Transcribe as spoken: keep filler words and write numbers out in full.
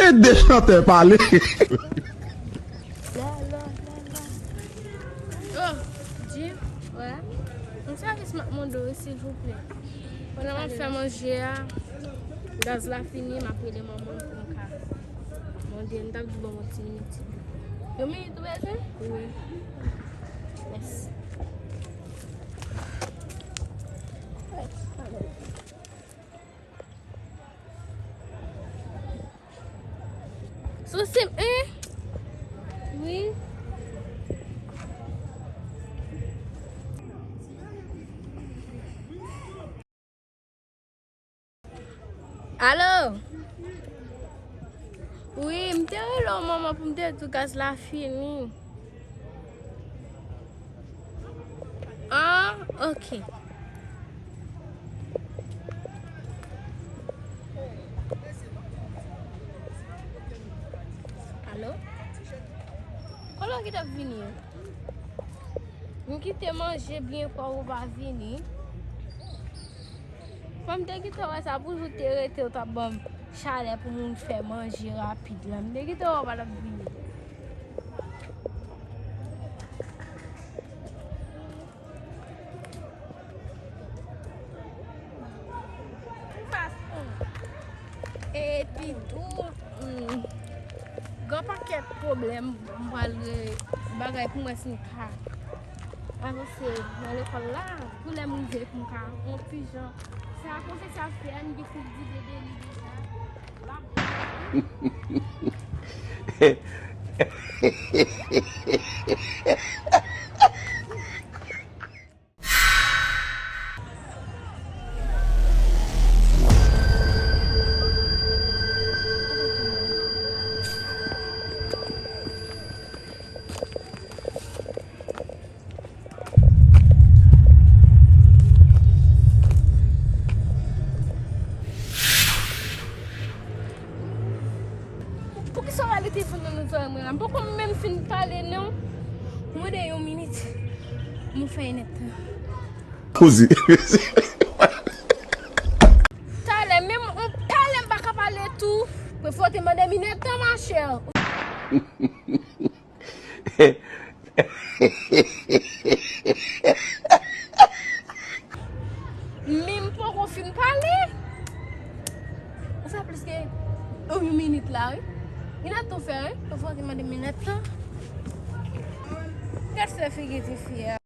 Ede chantè pale. Oh, Jim, m sèvis m ap mande w, silvouplè. Pandan m ap fè manje a, gaz la fini, m ap rele manman m pou m ka mande l. M t ap di ban m yon ti minit. Yon minit ou bezwen? Wi. Mèsi. Sou sim, hein? Wi. Alo? Wi, m te rele w manman pou m te di w gaz la fini. Ah, ok. Alo? Kote w kite ap vini? M kite manje byen pwòp ou pa vini. Fò m te kite wè sa pou jou te rete ou t ap ban m chalè pou moun fè manje rapid la. M te kite wè ou pa t ap vini. Epi tou, hmm, gen pakèt pwoblèm, m pral re-, bagay pou mwen si m ka avanse nan lekòl la, pou lè m rive pou m ka yon ti jan. Sa pwofesè ap fè a, m gen koup di de li deja. L ap Poukisa w rale telefòn nan nan zòrèy mwen la? M poko menm fin pale non. Mande yon minit. Mwen fè nèt. Kouzi. Talè, menm yon talè m pa ka pale tou. Prefere w te mande minèt tan, machè. Men m poko fin pale. Ou fè plis ke yon minit la, wi. Minèt tan fè, wi. Prefere w te mande minèt tan. Gad fè figi ti fi a.